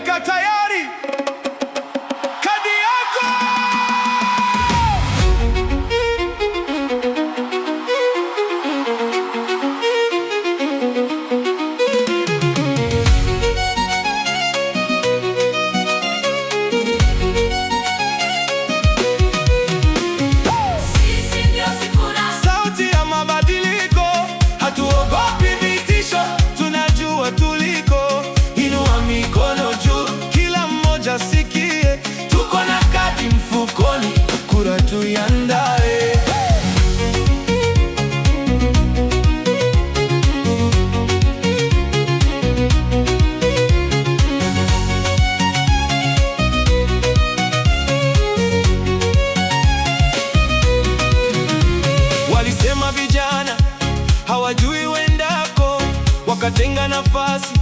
Weka tayari kadi yako! Sisi ndio Sifuna. Sauti ya mabadiliko, hatuogopi vitisho, tunajua tuliko. Inua mikono juu, kila mmoja sikie, tuko na kadi mfukoni, kura tuiandae. Walisema vijana hawajui wendako, wakatenga nafasi,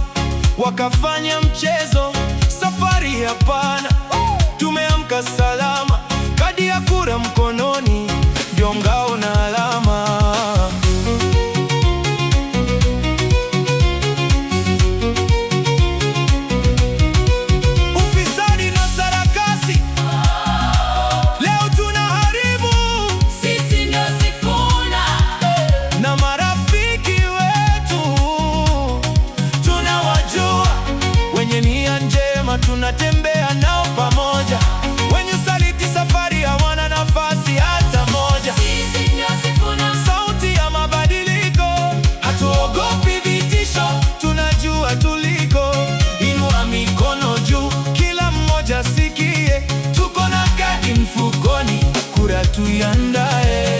wakafanya mchezo. Safari hapana, tumeamka salama, kadi ya kura mkononi, ndio ngao na alama. Ufisadi na sarakasi, leo tunaharibu. Sisi ndio Sifuna. Na marafiki wetu tunawajua, wenye nia njema tunatembea nao pamoja, wenye usaliti safari hawana nafasi hata moja. Sisi ndio Sifuna. Sauti ya mabadiliko, hatuogopi vitisho, tunajua tuliko. Inua mikono juu, kila mmoja sikie, tuko na kadi mfukoni, kura tuiandae.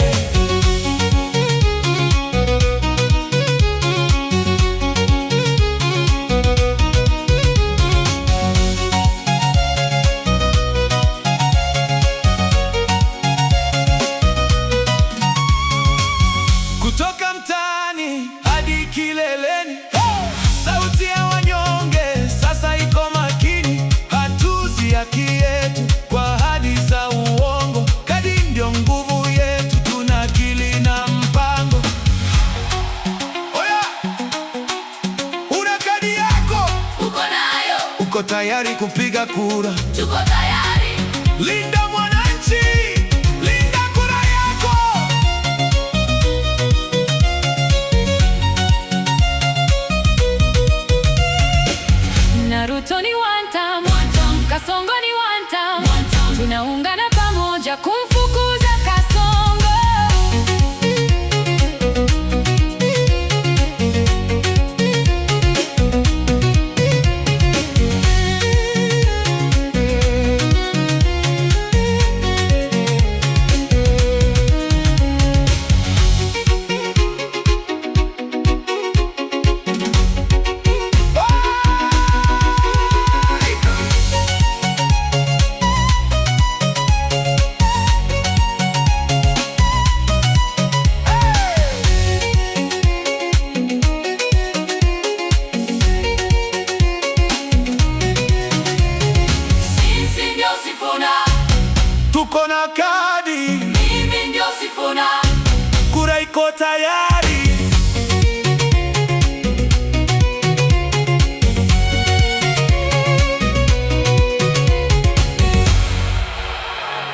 Kutoka mtaani hadi kileleni, sauti ya wanyonge sasa iko makini. Hatuuzi haki yetu kwa ahadi za uongo. Kadi ndio nguvu yetu, tuna akili na mpango. Oya, una kadi yako? Uko nayo? Uko tayari kupiga kura? Tuko tayari. Linda mwananchi, linda kura yako. Na Ruto ni one term, Kasongo ni one term. Tunaungana pamoja kumfukuza Kasongo. Sisi ndio Sifuna. Tuko na kadi, Mimi ndio Sifuna. Kura iko tayari.